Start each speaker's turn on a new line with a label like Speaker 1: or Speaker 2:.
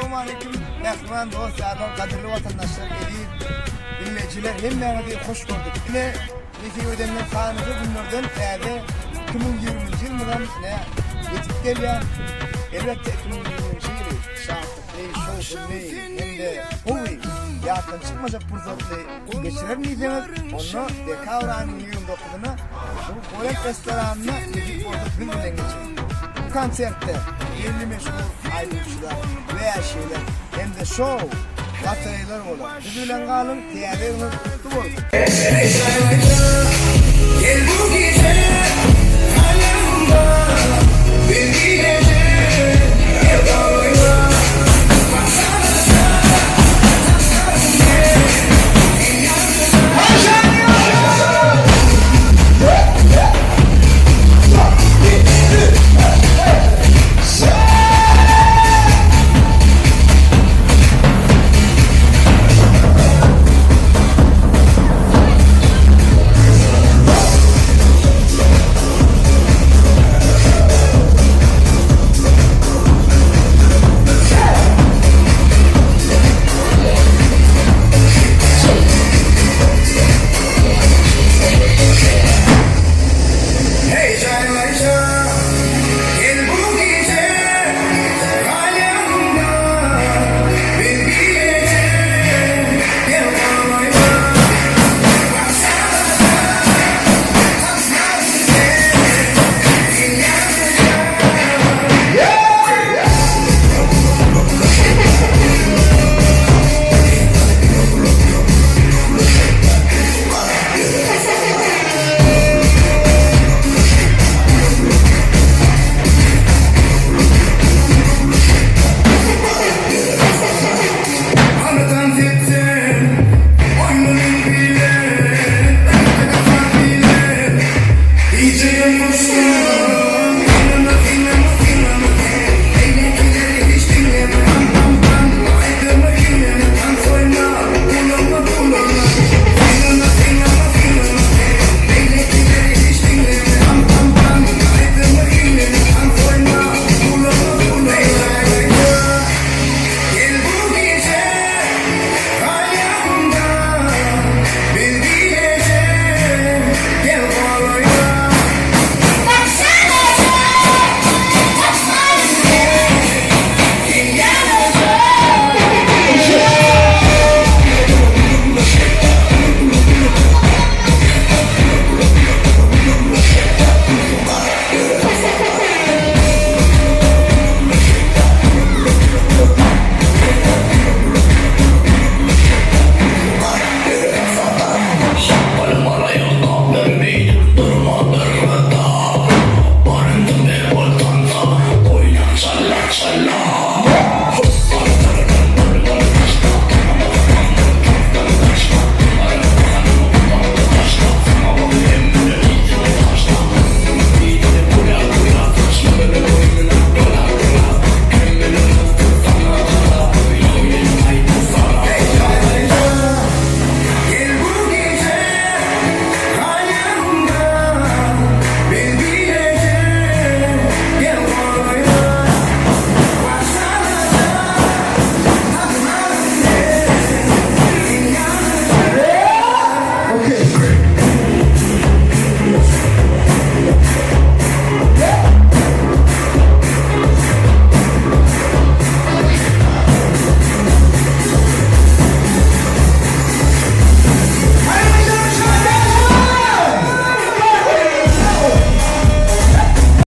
Speaker 1: Assalamualeýkum mähriban dost ýarlar, gadyrly watandaşlar, eziz diňleýjiler, hemmäňizi hoş gördük. Ine, nesip edenden sanlyja günlerden täze 2020-nji ýylymyzam ine ýetip gelýär. Elbetde 2020-nji ýyly şatlykly, şowhunly hem-de gowy, ýatdan çykmajak pursatly geçirerin diýseňiz, onda dekabr aýynyň 29-yna bu Golem restoranynda nesip bolsa biz bilen geçiriň. Bu konsertde belli meşhur aýdymçylar, wäşiler hem-de şou batareýler bolar. Biz bilen galyň, täze ýylyňyz gutly bolsun!
Speaker 2: Gel bu gije yanımda bir gece.